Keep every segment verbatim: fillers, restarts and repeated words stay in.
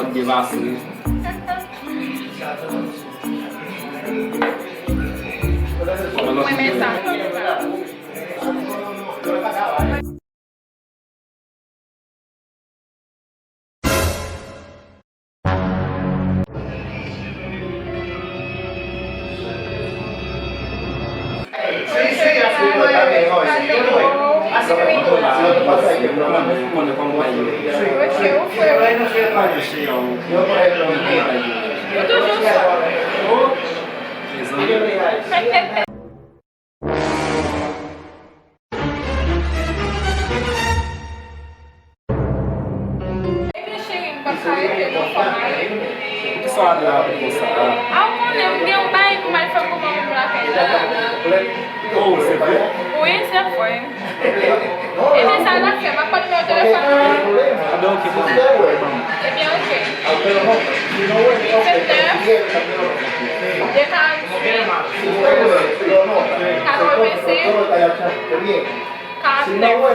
Depase. Mwen renmen sa. Ebyen cheri, m p ap ka rete non, fò m ale. Poukisa w ale la konsa? A, ou konnen m gen yon bagay pou m al fè pou manman m lakay la. Oh, se vre? Wi, se vre. Ebyen sa n ap fè, m ap pran nimewo telefòn ou. Ebyen ok, ban m. Ebyen ok. Uit vennèf, de karanntuit, katrevensenk, karannèf.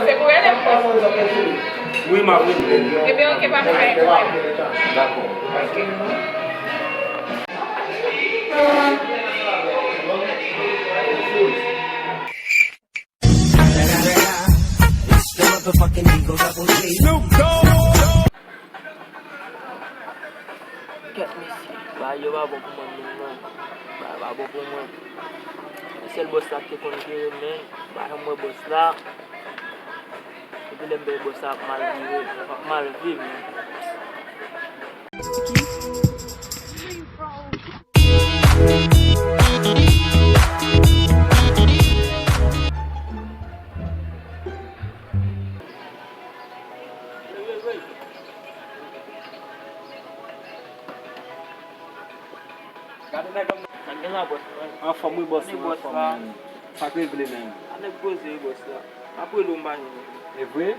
Se pou rele m non? Wi, m ap rele. Ebyen ok, pa gen pwoblèm. Dakò. Ok. Kèt mesye, bagay yo pa bon pou mwen menm non. Bagay pa bon pou mwen. Se sèl bòs la ki te konn jere m, men m pa janm wè bòs la. Depi lè m wè bòs la ap mal jere, ap mal viv menm. Gade nèg an. Sa k gen la, bòs mwen? Anfòm wi, bòs mwen, anfòm wi. Sa k regle menm? A nèg poze wi, bòs la. M ap rele w, m pa jwenn ou. E vre?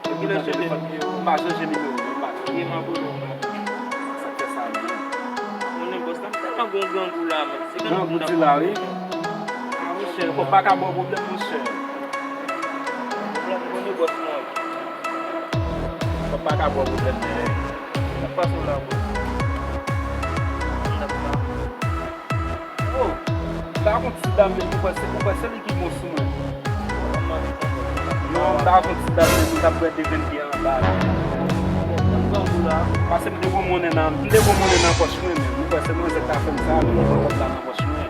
Kilè w chanje nimewo? M pa chanje nimewo non, m pa chanje. Ebyen m ap rele w, m pa jwenn ou. Sa k fè sa menm? Konnen bòs la, m tèlman gen yon grangou la menm. Se grangou di la wi. A monchè, kòb pa ka ba w pwoblèm monchè. Pwoblèm konnen bòs mwen. Kòb pa ka ba w pwoblèm men. Sa k pase w la bòs? Oh, m ta konn ti dam menm, ou kwè se, ou kwè se li ki bon sou mwen. Non, m ta konn ti dam menm, li t ap bwè de vennde anba la. Pase m te pran monnen nan, m te pran monnen nan pòch mwen menm. Ou kwè se manzè k ta fè m sa, men m pran kòb la nan pòch mwen.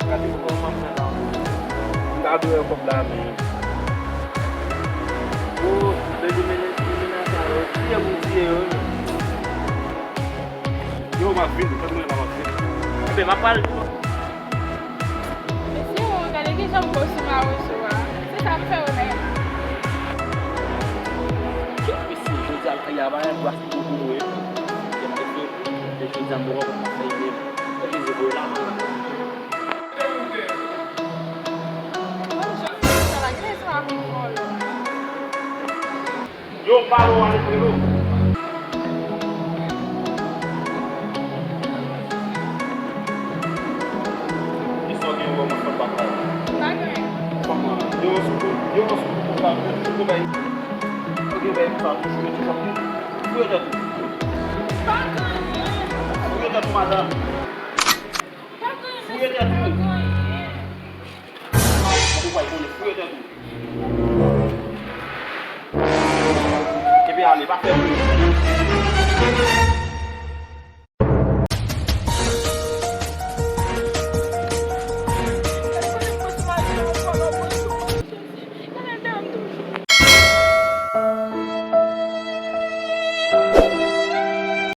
Gade kòman m fè la. M ta dwe wè kòb la menm. Oh, bèl de mennen, de mennen sa yo. Tiye pou tiye yo menm. Yo, m ap vini, tann mwen la, m ap vini. Enben, m ap pale tou. Mesye, o, gade kijan m bo sou mawozo a. Se sa m fè yo menm. Kèt mesye, jodi a, y a pa yon gras pou nou, wi. Kèt mesye, jodi a, m poko konn sa fè ide m. Kèt mesye, voye la, man. Yo, pale w ale prelo. Kisa w gen wè mwen fè bak la? Pa gen. Kòman? Yo, sou, yo, sou, yo, bay. Yo, bay, sa, toujou, toujou. Fouye tèt ou. Pa gen. Fouye tèt ou, madanm. Fouye tèt ou. Ou pa konnen, fouye tèt ou. Epi ale, pa fè bri.